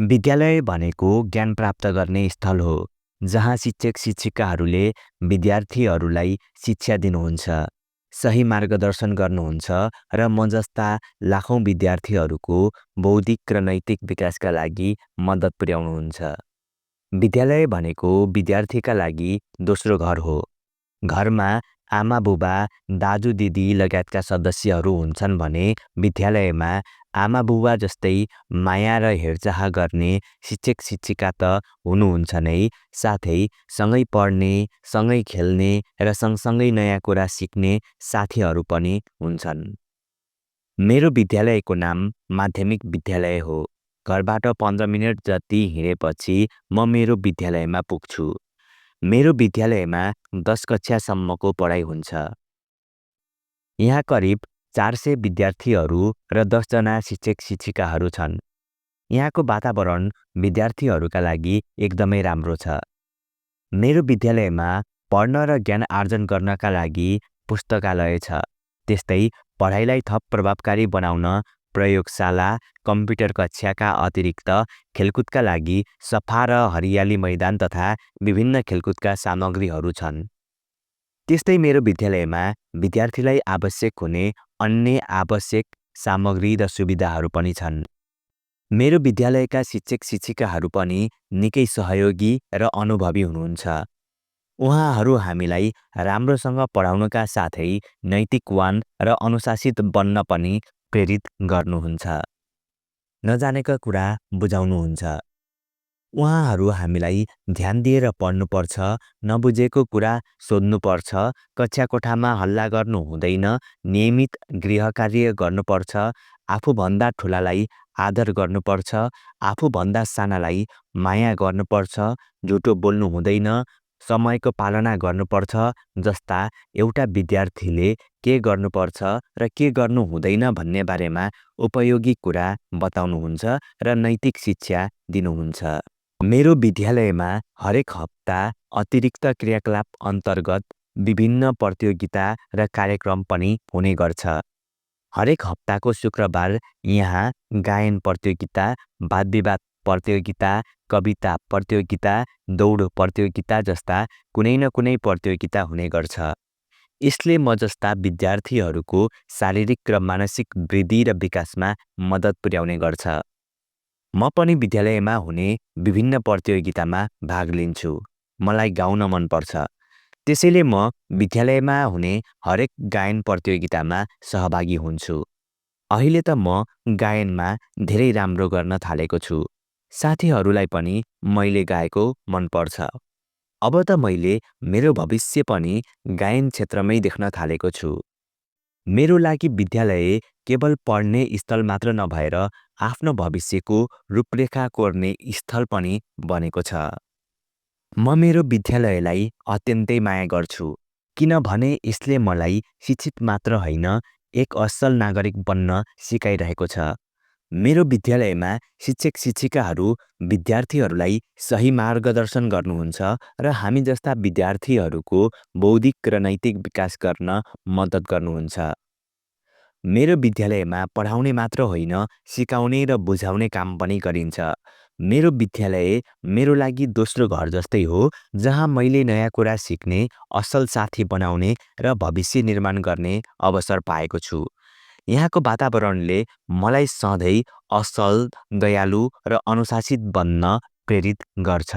विद्यालय भनेको ज्ञान प्राप्त गर्ने स्थल हो जहाँ शिक्षक-शिक्षिकाहरूले विद्यार्थीहरूलाई शिक्षा दिनुहुन्छ, सही मार्गदर्शन गर्नुहुन्छ र म जस्ता लाखौं विद्यार्थीहरूको बौद्धिक र नैतिक विकासका लागि मद्दत पुर्याउनुहुन्छ। विद्यालय भनेको विद्यार्थीका लागि दोस्रो घर हो। घरमा आमा-बुबा, दाजु-दिदी लगायतका सदस्यहरू हुन्छन् भने विद्यालयमा आमा-बुबा जस्तै माया र हेरचाह गर्ने शिक्षक-शिक्षिका त हुनुहुन्छ नै, साथै सँगै पढ्ने, सँगै खेल्ने र सँगसँगै नयाँ कुरा सिक्ने साथीहरू पनि हुन्छन्। मेरो विद्यालयको नाम माध्यमिक विद्यालय हो। घरबाट 15 मिनेट जति हिँडेपछि म मेरो विद्यालयमा पुग्छु। मेरो विद्यालयमा 10 कक्षासम्मको पढाइ हुन्छ। यहाँ करिब 400 विद्यार्थीहरू र 10 जना शिक्षक-शिक्षिकाहरू छन्। यहाँको वातावरण विद्यार्थीहरूका लागि एकदमै राम्रो छ। मेरो विद्यालयमा पढ्न र ज्ञान आर्जन गर्नका लागि पुस्तकालय छ। त्यस्तै पढाइलाई थप प्रभावकारी बनाउन प्रयोगशाला, कम्प्युटर कक्षाका अतिरिक्त खेलकुदका लागि सफा र हरियाली मैदान तथा विभिन्न खेलकुदका सामग्रीहरू छन्। त्यस्तै मेरो विद्यालयमा विद्यार्थीलाई आवश्यक हुने अन्य आवश्यक सामग्री र सुविधाहरू पनि छन्। मेरो विद्यालयका शिक्षक-शिक्षिकाहरू पनि निकै सहयोगी र अनुभवी हुनुहुन्छ। उहाँहरू हामीलाई राम्रोसँग पढाउनका साथै नैतिकवान र अनुशासित बन्न पनि प्रेरित गर्नुहुन्छ। नजानेका कुरा बुझाउनुहुन्छ। उहाँहरू हामीलाई ध्यान दिएर पढ्नुपर्छ, नबुझेको कुरा सोध्नुपर्छ, कक्षा कोठामा हल्ला गर्नु हुँदैन, नियमित गृहकार्य गर्नुपर्छ, आफूभन्दा ठुलालाई आदर गर्नुपर्छ, आफूभन्दा सानालाई माया गर्नुपर्छ, झुटो बोल्नु हुँदैन, समयको पालना गर्नुपर्छ जस्ता एउटा विद्यार्थीले के गर्नुपर्छ र के गर्नु हुँदैन भन्ने बारेमा उपयोगी कुरा बताउनुहुन्छ र नैतिक शिक्षा दिनुहुन्छ। मेरो विद्यालयमा हरेक हप्ता अतिरिक्त क्रियाकलाप अन्तर्गत विभिन्न प्रतियोगिता र कार्यक्रम पनि हुने गर्छ। हरेक हप्ताको शुक्रबार यहाँ गायन प्रतियोगिता, वाद-विवाद प्रतियोगिता, कविता प्रतियोगिता, दौड प्रतियोगिता जस्ता कुनै न कुनै प्रतियोगिता हुने गर्छ। यसले म जस्ता विद्यार्थीहरूको शारीरिक र मानसिक वृद्धि र विकासमा मद्दत पुर्याउने गर्छ। म पनि विद्यालयमा हुने विभिन्न प्रतियोगितामा भाग लिन्छु। मलाई गाउन मन पर्छ। त्यसैले म विद्यालयमा हुने हरेक गायन प्रतियोगितामा सहभागी हुन्छु। अहिले त म गायनमा धेरै राम्रो गर्न थालेको छु। साथीहरूलाई पनि मैले गाएको मन पर्छ। अब त मैले मेरो भविष्य पनि गायन क्षेत्रमै देख्न थालेको छु। मेरो लागि विद्यालय केवल पढ्ने स्थल मात्र नभएर आफ्नो भविष्यको रूपरेखा कोर्ने स्थल पनि बनेको छ। म मेरो विद्यालयलाई अत्यन्तै माया गर्छु किनभने यसले मलाई शिक्षित मात्र होइन, एक असल नागरिक बन्न सिकाइरहेको छ। मेरो विद्यालयमा शिक्षक-शिक्षिकाहरू विद्यार्थीहरूलाई सही मार्गदर्शन गर्नुहुन्छ र हामी जस्ता विद्यार्थीहरूको बौद्धिक र नैतिक विकास गर्न मद्दत गर्नुहुन्छ। मेरो विद्यालयमा पढाउने मात्र होइन, सिकाउने र बुझाउने काम पनि गरिन्छ। मेरो विद्यालय मेरो लागि दोस्रो घर जस्तै हो, जहाँ मैले नयाँ कुरा सिक्ने, असल साथी बनाउने र भविष्य निर्माण गर्ने अवसर पाएको छु। यहाँको वातावरणले मलाई सधैँ असल, दयालु र अनुशासित बन्न प्रेरित गर्छ।